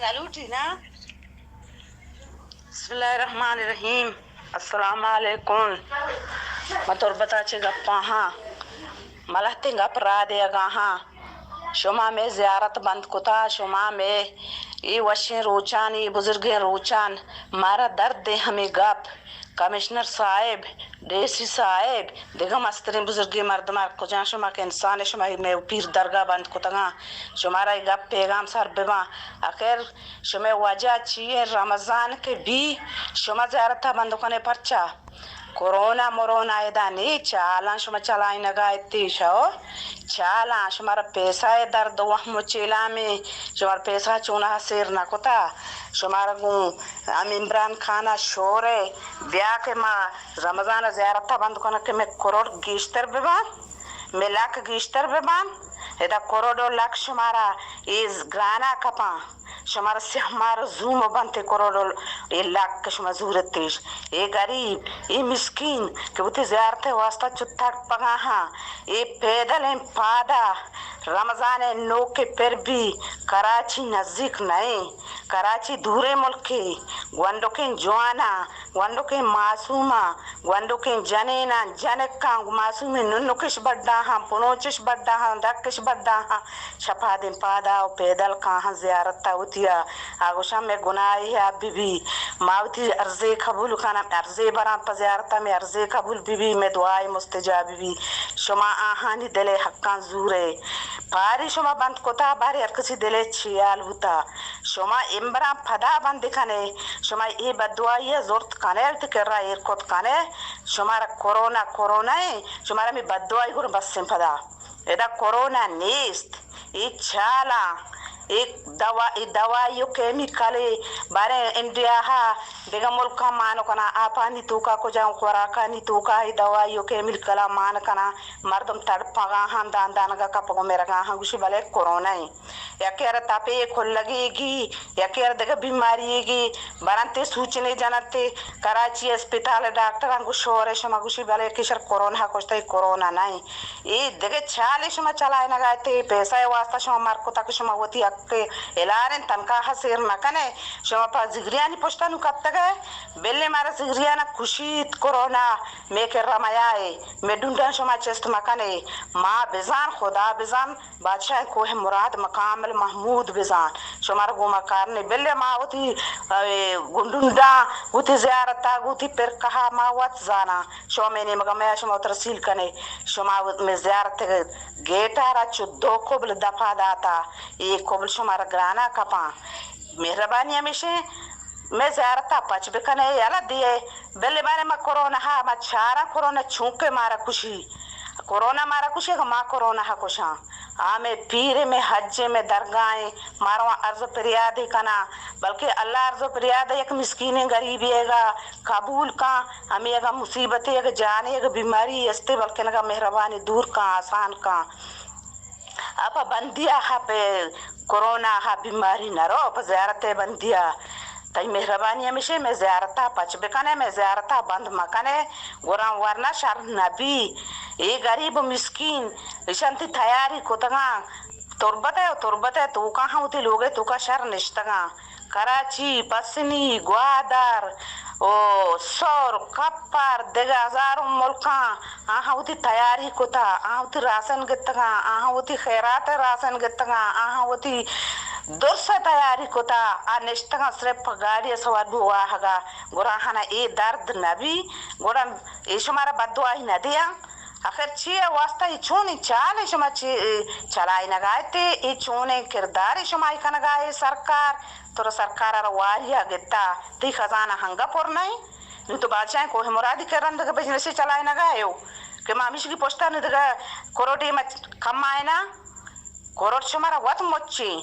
سلوٹی نا۔ بسم اللہ الرحمن الرحیم۔ السلام علیکم۔ من تربت ءَ چہ گپاں ہاں۔ ملہتیں گپ راہ دیگا ہاں۔ شما مئے زیارت بند کتا، شما مئے اے وشیں روچان، اے بزرگیں روچان، مارا درد دے ہمے گپ۔ کمشنر صاحب، ڈی سی صاحب، دگہ مستریں بزرگیں مردم ہر کجا شما کہ انسان، شما مئے پیر درگاہ بند کتگاں، شمارا اے گپ پیغام سر بباں۔ آخر شمئے وجہ چی ایں؟ رمضان کہ بی، شما زیارت ءَ بند کنے، پرچا؟ کرونا مرونا ادا نی، چالاں شما چلائینگا اتی شو۔ چالاں شمارا پیسہ ءِ درد و وہم و چیلامیں، شمارا پیسہ چونہا سیر نہ کتا؟ شمارا گوں ہم عمران خان ءَ شور ءَ بیا کہ ما رمضان ءَ زیارت ءَ بند کناں کہ مئے کروڑ گیشتر بباں، مئے لک گیشتر بباں۔ ادا کروڑ و لک شمارا اے گرانا کپاں۔ شمارا سیاہ مار زوم بنت، اے کروڑ و اے لک کہ شما زورتیش۔ اے گریب، اے مسکین کہ وتی زیارت ءِ واسطہ چو تڑپگا ہاں، اے پیدلیں پادا رمضان ءِ نوک ءَ پر بی۔ کراچی نزیک نئیں، کراچی دوریں ملکے۔ گونڈکیں جواناں، گونڈکیں معصوماں، گونڈکیں جنیناں، جنکاں، معصومیں ننکش بڈا ہاں، پنوچش بڈا ہاں، دکش بڈا ہاں، شپادیں پادا و پیدل کاہاں زیارت ءَ وتی ءَ۔ آ گوشاں مئے گناہے آ بہ بی، ما وتی عرضے قبول کناں، عرضے براں پہ زیارت ءَ، مئے عرضے قبول بہ بی، مئے دعائے مستجاب بہ بی۔ شما آہانی دل ءِ حقاں زورے۔ پاری شما بند کتا، بارے ہر کسی دل ءِ چیال بوتا۔ شما امبراں پدا بند کنے، شما اے بددعائی ءَ زرت کنے، وتی کرا ایر کت کنے، شمارا کرونا، کرونا ایں، شمارا ہمے بددعائی گڑا بس ایں پدا۔ ادا کرونا نیست، اے چالاں، اے دوا، اے دوائی و کیمیکل اے، باریں انڈیا ہا دگہ ملکاں مان کناں، آپانی توکا کجام خوراکانی توکا اے دوائی و کیمیکلاں مان کناں، مردم تڑپگا ہاں، دان دانگا کپگ و مرگا ہاں، گوشی بلے کرونا ایں۔ یکے ءَ را تپے کلگیگی، یکے ءَ را دگہ بیماریگی، برنتے سوچنے جننتے، کراچی اسپتال ءِ ڈاکٹراں گوش شور ءَ، شما گوشی بلے کشر کرونا کشتہ، اے کرونا نہ ایں۔ اے دگہ چالے شما چلائینگا اتے، پیسہ ءِ واسطہ شما مر کتا کہ شما وتی حق ءِ ہلاریں تنخواہ ءَ سیر مکنے، شما پہ زگریانی پشتا نوں کپتگے، بلے مارا زگریانا کشیت کرونا، مئے کرا میائے، مئے ڈنڈاں شما چست مکنے، ما بزان، خدا بزان، بادشاہ کوہ مراد مقام المحمود بزان، شمارا گوما کار نے، بلے ما وتی، اے، گنڈنڈا، وتی زیارتا، وتی پرکہا ما وت زانا، شما مئے نیمگا میا، شما وترا سیل کنے، شما وت-، مئے زیارت گیٹا را چو دو کبل دپا داتا، اے کبل شمارا گرانا کپاں۔ مہربانی ہمیشیں، مئے زیارتا پچ بکنے، یلا دیئے، بلے بارے ما کرونا ہا، ما چاراں کرونا چونکہ مارا کشی۔ کرونا مارا کشی، اگاں ما کرونا ءَ کشاں۔ آ مئے پیر ایں، مئے حج ایں، مئے درگاہ ایں، مارا وہاں عرض و پریادے کناں، بلکہ اللہ عرض و پریاد یک مسکینیں غریبے گا قبول کن، ہمے اگاں مصیبتے، اگاں جانے، اگاں بیماری استے، بلکہ اگاں مہربانی دور کن، آسان کن۔ آ پہ بندی ءَ، پہ کرونا ءَ بیماری نہ رو، پہ زیارت ءِ بندی ءَ۔ تئی مہربانی ہمیشیں، مئے زیارت ءَ پچ بکنے، مئے زیارت ءَ بند مکنے، گڑا ورنہ شر نبی۔ اے غریب و مسکین، ایشاں تئی تیاری کتگاں، تربت ءَ، تربت ءِ توکا ہم وتی لوگ ءِ توکا شر نشتگاں۔ کراچی، پسنی، گوادر، او سور، کپر، دگہ ہزاروں ملکاں آہاں وتی تیاری کتا، آہاں وتی راسن گتگاں، آہاں وتی خیرات ءِ راسن گتگاں، آہاں وتی درس ءِ تیاری کتا، آ نشتگاں صرف پہ گاڑی ءَ سوار بو واہگا، گڑا آہانا اے درد نبی، گڑا اے شمارا بددعائی ندیاں۔ آخر چی ءِ واسطہ اے چونیں چالے شما چی، اے چلائینگا اتے، اے چونیں کردارے شما اے کنگا اے سرکار؟ ترا سرکار ءَ را واری ءَ گتا، تئی خزانہ ہنگا پر نہ ایں؟ نوں تو بادشاہیں کوہ مرادی کہ رندگ بزنسے چلائینگا ایو کہ ما ہمیشی پشتا نوں دگہ کروڑے ما کمائینا؟ کروڑ شمارا وت مچیں،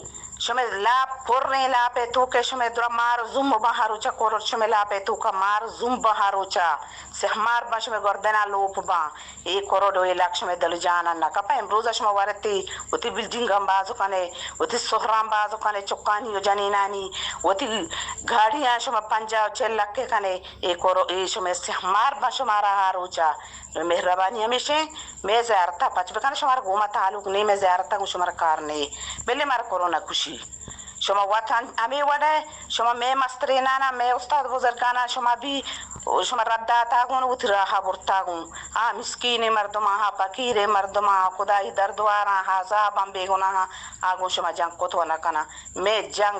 شمئے لاپ پریں، لاپ ءِ توکا شمئے درا مار زوم باں ہر روچا، کروڑ شمئے لاپ ءِ توکا مار زوم باں ہر روچا، سیاہ مار باں، شمئے گردنا لوپ باں۔ اے کروڑ و اے لک شمئے دل و جانا نہ کپاں۔ امروز شما ورتے، وتی بلڈنگاں باز کنے، وتی سہراں باز کنے، چکانی و جنینانی، وتی گاڑیاں شما پنجاہ و چل لک کنے، اے کروڑ، اے شمئے سیاہ مار باں شمارا ہر روچا۔ مہربانی ہمیشیں، مئے زیارتا پچ بکن، شمارا گوما تعلق نیں، مئے زیارتا گوں شمارا کار نیں، بلے مارا کرونا کشی۔ شما وت ہم ہمے وڑ ءَ، شما مئے مسترینانا، مئے استاد بزرگانا، شما بھی، شما رد داتا گوں، وتی راہا برتا گوں. آ مسکینیں مردماں، آ پکیریں مردماں، آ خدائی دردواراں، آ عذاباں، بے گناہاں، آ گوں شما جنگ کت و نہ کناں. مئے جنگ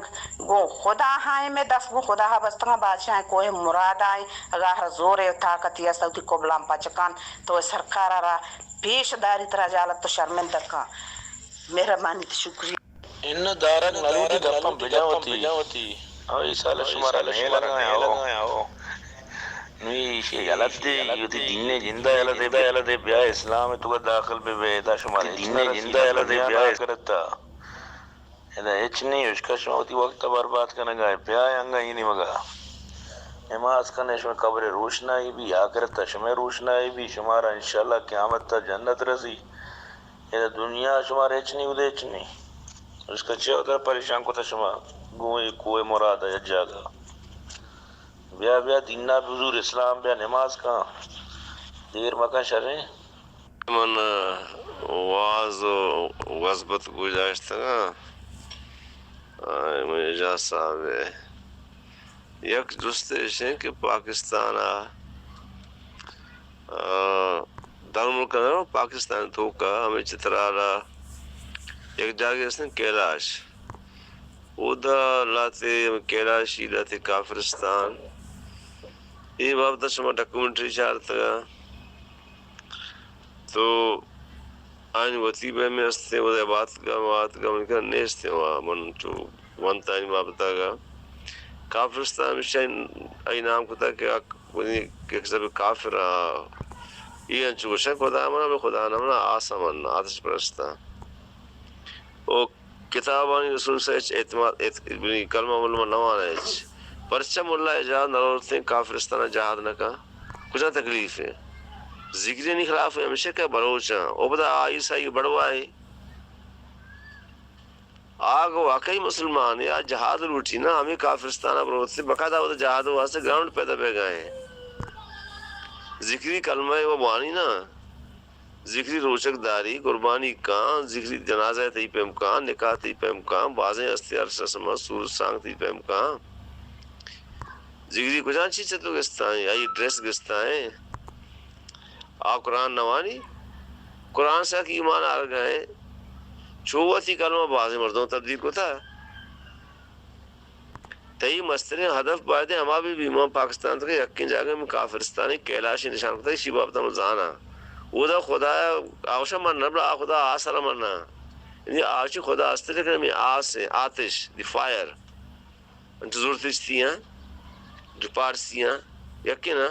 گوں خدا ہائیں، مئے دست گوں خدا ہا بستگاں، بادشاہیں کوہ مراد آئیں. اگاں ہر زورے و طاقتی است، وتی کبلاں پچ کن، تو اے سرکارا را پیش داری، ترا جہالت و شرمندہ کن. مہربانی، شکریہ. اناں دارگ نہ لوٹی، گپاں بجاں وتی. ہاں، اے سال شمارا نئے لگایا ہو. نوں ایشی یلہ دے، وتی دین ءِ جند ءَ یلہ دے، بیا اسلام ءِ توکا داخل بہ بئے، ادا شمارا دین ءِ جند ءَ یلہ دے، بیا آخرت ءَ. ادا ہچ نہ ایں، اشکا شما وتی وقت ءَ برباد کنگا ئے، بیا انگا اے نیمگا. نماز کن ئے، شمئے قبر ءِ روشنائی بی، آخرت ءَ شمئے روشنائی بی، شمارا انشاءاللہ قیامت ءَ جنت رسی. ادا دنیا شمارا ہچ نہ ایں، ادا ہچ نہ ایں. اشکا چیا وتارا پریشان کتا شما؟ گوں اے کوہ مراد ءَ یک جاگہ. بیا، بیا، دین ءَ بزور، اسلام بیا، نماز کن. دیر مکن، شریں. من واز و وزبت گوشداشتگاں. آ، من اعجاز صاحب ءِ یک جست ایش ایں کہ پاکستان ءَ، آ، دار ملک نہ، پاکستان ءِ توکا ہمے چترال ءَ یک جاگہے است ایں کیلاش. اودا لہتے ہمے کیلاشی، لہتے کافرستان. اے بابت ءَ شما ڈاکومنٹری چارتگا تو آیانی وتی بہمے است ایں، اودا باتگا، باتگا من کن نیست ایں، وا من چو ونتانی بابت ءَ گا. کافرستان ہمیشہ آئی نام کتا کہ یک، یک سب کافر آ. اے انچو گوشن، خدا منا، بے خدا نہ منا، آس منا، آتش پرستاں. او کتابانی رسول صاحب ہچ اعتماد، اعت-، یعنی کلمہ ملمہ نہ واناں ہچ. پرچا ملا اعجاز نہ روتیں کافرستان ءَ جہاد نہ کن؟ کجا تکلیف ایں؟ ذکری نی خلاف ہمیشہ کہ بلوچاں. او پدا آ عیسائی بڑوا ایں. آ گوں واقعی مسلمان ایں، آ جہاد لوٹی نا، ہمے کافرستان ءَ بروت، باقاعدہ وت جہاد واسطے گراؤنڈ پیدا بیگا ایں. ذکری کلمہ ءَ وانی نا، ذکری روچگ داری، قربانی کاں، ذکری جنازہ تئی پیم کاں، نکاح تئی پیم کاں، بازیں ہستی عرش رسم سور سانگ تئی پیم کاں. ذکری کجا چیز چہ تو گستا ایں، آئی ڈریس گستا ایں. آ قرآن نہ وانی، قرآن سرا کہ ایمان آرگا ایں، چو وتی کلمہ بازیں مردم تبدیل کتا. تئی مستریں ہدف باید ہما بہ بی، من پاکستان تک یکیں جاگہ من کافرستانی کیلاشی نشان کتا، ایشی بابت من زاناں. اودا خدا آوشا من نہ، بلے آ خدا آسرا من نہ. یعنی آ چی خدا است، لیکن ہمیں آس ایں، آتش، دی فائر. انچو زرتشتی آں، انچو پارسی آں، یکے نا.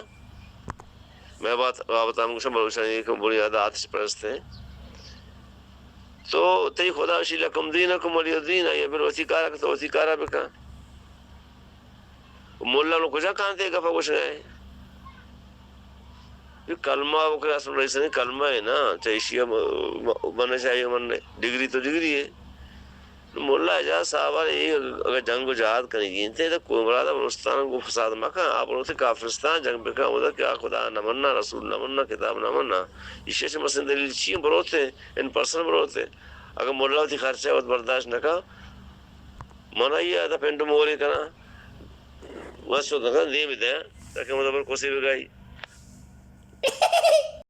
مئے بات، بابت ہم گوشاں، بلوچانی یک بنیاد آتش پرست ایں. تو تئی خدا شی لکم دینکم ولی الدین، آئی بر وتی کارا کہ تو وتی کارا بکن. ملا نو کجا کانتے گپا گوشگا ایں؟ یہ کلمہ بکر اصل رئیس نے کلمہ ایں نا، چہ ایشی ہم من چاہیے من ڈگری تو ڈگری ایں. ملا اعجاز صاحب ءَ اے اگہ جنگ و جہاد کنگی انت، تو کوہ مراد ءَ بلوچستان گوں فساد مکن، آ بروت کافرستان جنگ بکن، اودا کہ آ خدا نہ مننا، رسول نہ مننا، کتاب نہ مننا. ایشی چہ مسئلہ دلیل چی انت؟ بروت ان پرسن بروت. اگہ ملا وتی خرچہ وت برداشت نہ کن، من آئی ءَ ادا پنڈ مورے کناں، وت شت نہ کناں، دیم دے، تاکہ من دبر کوسے بگائی.